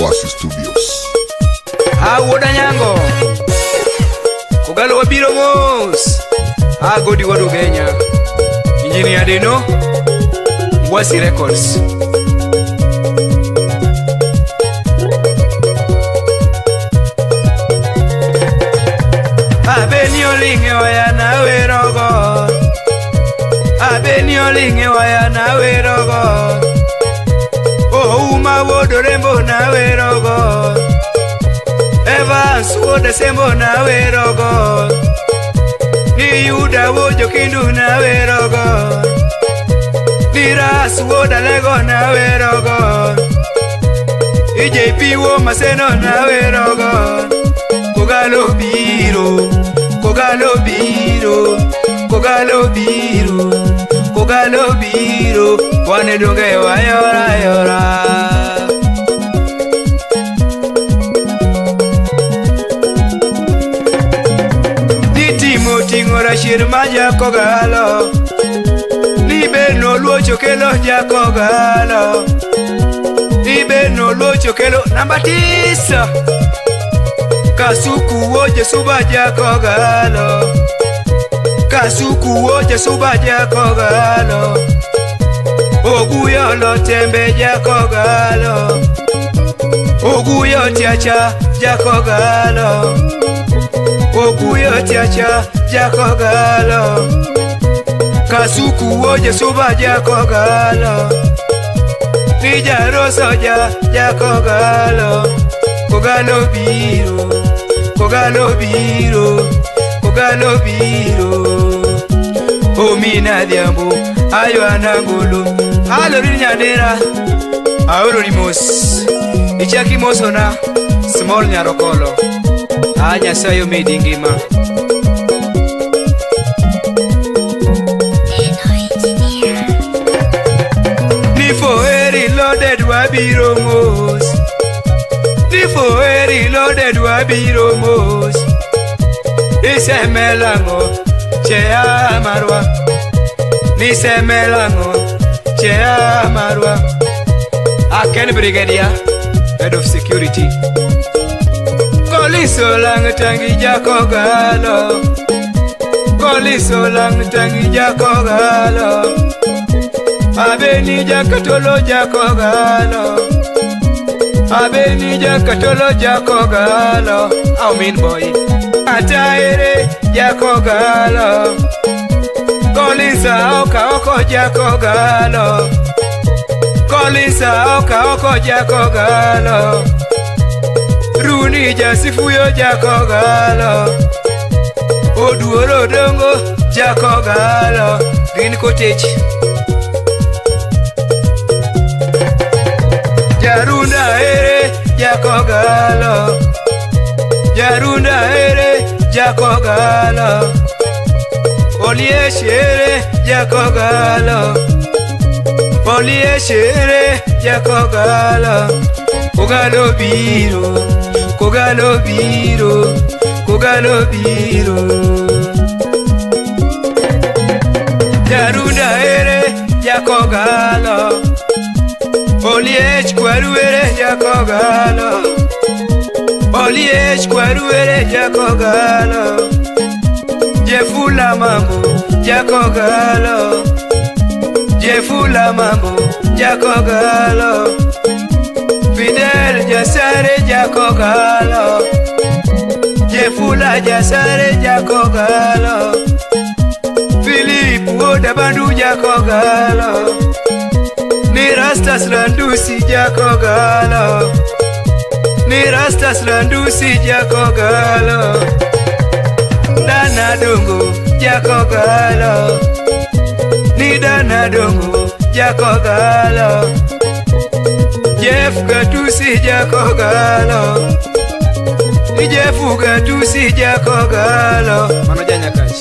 Ngwasi Studios. Ah, wuod Anyango. Kogalo wabiro mos. Ah, Godi wuod Ugenya. Engineer Deno. Ngwasi Records. Abeni olinge waya na werogo. Abeni olinge waya na werogo. Ouma wuod Orembo na werogo. Evans wuod Asembo na werogo. Ni Yuda wuod Jokindu na werogo. Ni Ras wuod Alego na werogo. IJP wuod Maseno na werogo. Kogalo biro, Kogalo biro, Kogalo biro, Kogalo biro, wane donge wayora yora. Nitimo ting'o rachier ma jakogalo, ni beno luocho kelo jakogalo, ni beno luocho kelo namba 9. Kasuku woje suba jakogalo, Kasuku woje suba jakogalo, Oguyo lo tembe jakogalo, Oguyo tiacha jakogalo, Oguyo tiacha jakogalo, Kasuku woje suba jakogalo, Nijaro soja jakogalo. Kogalo biro, Kogalo biro, Kogalo biro. Omina dhiambo, ayo anangolo, alori nyandera, aoro ni mos. Ichaki mosona, small nyarokolo. A Nyasaye omedi ngima. Ni foeri loaded wabiro mos. Ni foeri loaded wabiro mos. Isemelango chea marwa. Nisemelango chea marwa. Aken Brigadier, Head of Security. Koliso lang tangi jakogalo. Koliso lang tangi jakogalo. Abeni jakatolo jakogalo. Abeni jakatolo jakogalo. Aumin boy. Ataere jakogalo. Kolisa oka oko jakogalo. Kolisa oka oko jakogalo. Runi jasifuyo jakogalo. Oduoro dongo jakogalo. Green Cottage. Jarunda ere jakogalo. Jarunda ere jakogalo. Oliech ere jakogalo. Oliech ere jakogalo. Kogalo biro, Kogalo biro, Kogalo biro. Jarunda ere jakogalo. Oliech kwaru ere jakogalo. Oliech kwaru ere jakogalo. Jefula mambo jakogalo. Jefula mambo jakogalo. Fidel jasare jakogalo. Jefula jasare jakogalo. Philip wuod jakogalo. Ni Rastas Landusi jakogalo. Ni Rastas Landusi jakogalo. Dana dongo jakogalo. Ni Dana dongo jakogalo. Jeff Gatusi jakogalo. Ni Jeff Gatusi jakogalo. Mano janyakash.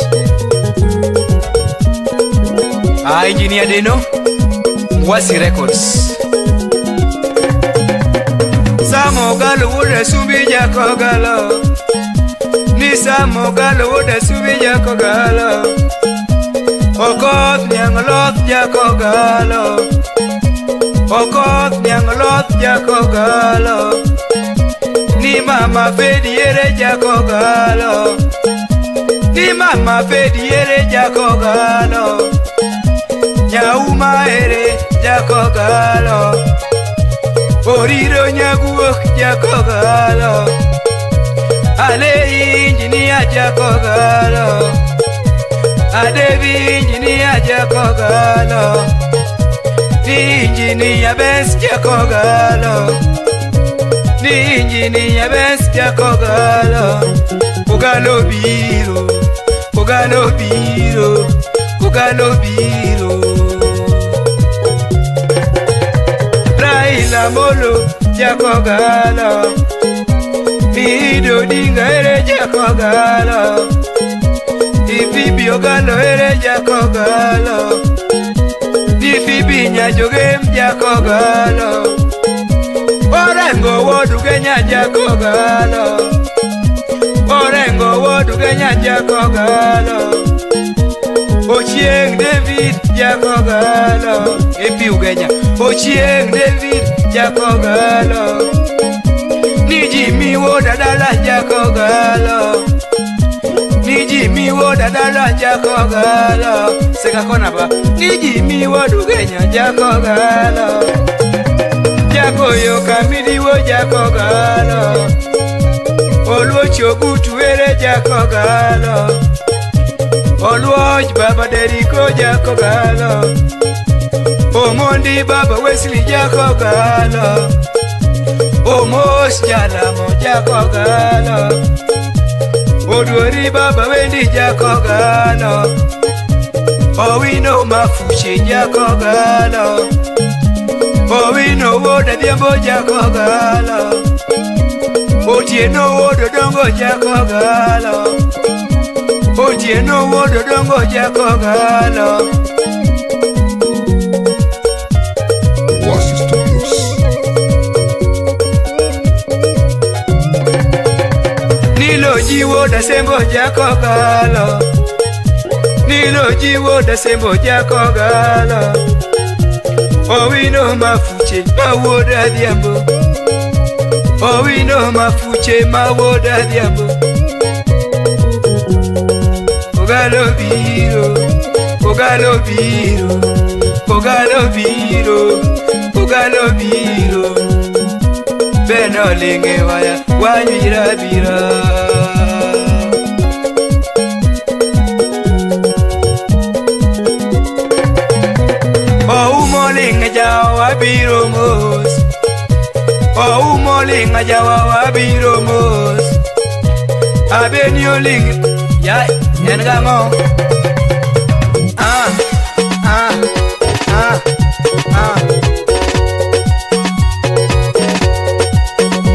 Ah, Engineer Deno. Ngwasi Records. Samo galo wuod Sumbi jakogalo. Ni Samo galo wuod Sumbi jakogalo. Okoth nyang' loth jakogalo. Okoth niang' loth jakogalo. Ni mama Fedi ere jakogalo. Ni mama Fedi ere jakogalo. Nyauma ere jakogalo. Oriro nyaguok jakogalo. Ale injinia jakogalo. Adevi injinia jakogalo. Ni injinia Benz jakogalo. Ni injinia Benz jakogalo. Kogalo biro, kogalo biro, kogalo biro. Raila Molo jakogalo. Mido Odinga ere jakogalo. Ifibi Ogalo ere jakogalo. Ifibi Nyajogem jakogalo. Orengo wuod Ugenya jakogalo. Orengo wuod Ugenya jakogalo. Ochieng David jakogalo. Epi Ugenya. Ochieng David jakogalo. Ni Jimmy wuod Adala jakogalo. Ni Jimmy wuod Adala jakogalo. Seka kona ba. Ni Jimmy wuod Ugenya jakogalo. Jakoyo kamidiwo jakogalo. Oluoch Ogutu ere jakogalo. Oluoch baba Deriko jakogalo. Omondi baba Wesley jakogalo. Omos jalamo jakogalo. Oduori baba Wendi jakogalo. Owino mafuche jakogalo. Owino wuod Adhiambo jakogalo. Otieno wuod Odongo jakogalo. Otieno wuod Odongo jakogalo. Wasi Studios. Nilo jiwo dasembo jakogalo. Nilo jiwo dasembo jakogalo. Owino mafuche ma wuod Adhiambo. Owino mafuche ma wuod Adhiambo. Kogalo biro, kogalo biro, kogalo biro, kogalo biro. Beno linge waya wanyira bira. Oumo linge jawa biro mos. Oumo linge jawa wabiro mos. Abeni oling ya en gang'o? Ah ah ah ah.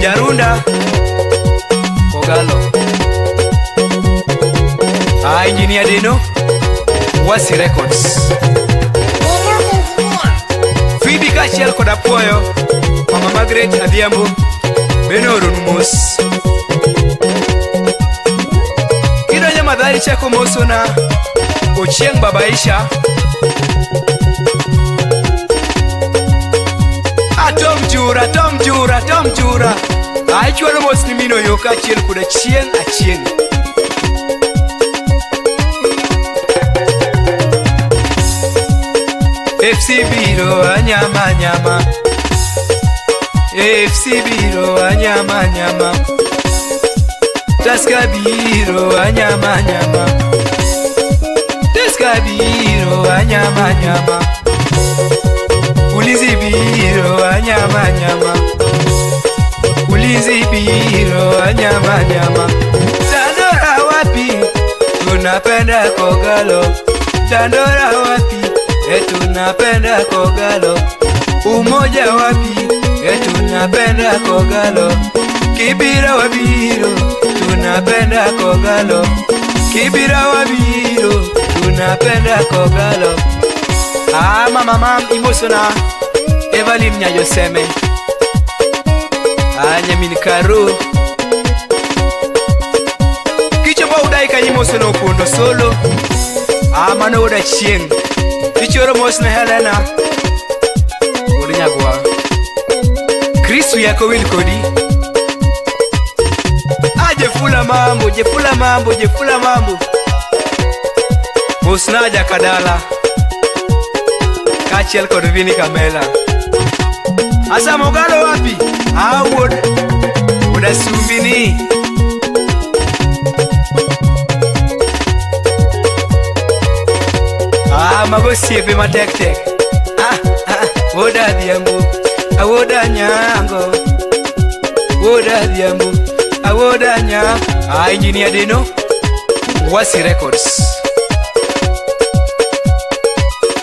Jarunda Kogalo. Ah, Engineer Dino Wasi Records. Dino Engineer. Phoebe kaachiel kod Apuoyo, Mama Margaret Adhiambo bende ooronu mos. Kidonjo Mathare ichako mosona Ochieng' Baba Aisha. Atom Jura, Tom Jura, Tom Jura. Aichwalo mos ni min Oyo kaachiel kod Achieng' Achieng'. FC biro anyama nyama. FC biro anyama nyama. Tusker biro anyama nyama. Tusker biro anyama nyama. Ulinzi biro anyama nyama. Ulinzi biro anyama nyama. Dandora wapi? Tunapenda Kogalo. Dandora wapi? E tunapenda Kogalo. Umoja wapi? E tunapenda Kogalo. Kibira wabiro, tunapenda Kogalo. Kibira wabiro, tunapenda Kogalo. Ah, mama mam imosona Evelyn Nyajoseme. Ah, nyamin Karo. Kichopo udai ka imosono opondo solo. Ah, mano wuod Achieng'. Ichoro mos ne Helena. Wuod Nyagwa. Alex wiya kowil kodi. Ah, Jefula mambo, Jefula mambo, Jefula mambo. Mosna jakadala. Kaachiel kod Vini Kamela. Asa Mogalo wapi? Ah, wuod. Wuod Asumbi ni. Ah, mago osiepe matek tek. Ah, ah, wuod Adhiambo, ah, wuod Anyango. Wuod Adhiambo, ah, wuod Anyango. Ah, Engineer Deno, Wasi Records.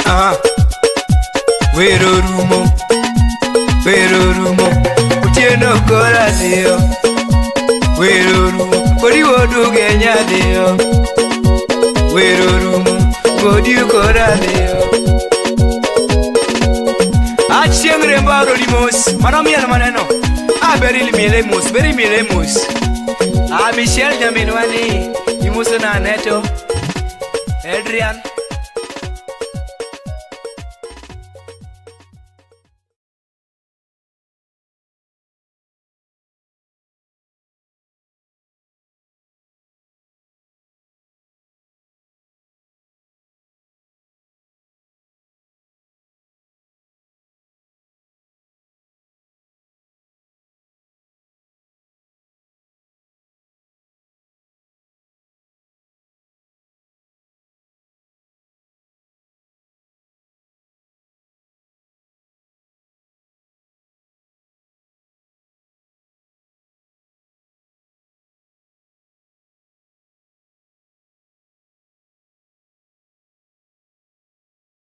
Ah, wero rumo, wero rumo, otieno kora dhiyo. Wero rumo, kodi wuod Ugenya dhiyo. Wero rumo, kodi kora dhiyo. Achieng' remba oroni mos, mano miel maneno. Ah, Beril miele mos, Beril miele mos. Ah, Michelle nyaminwa ni, imoso na Aneto. Adrian.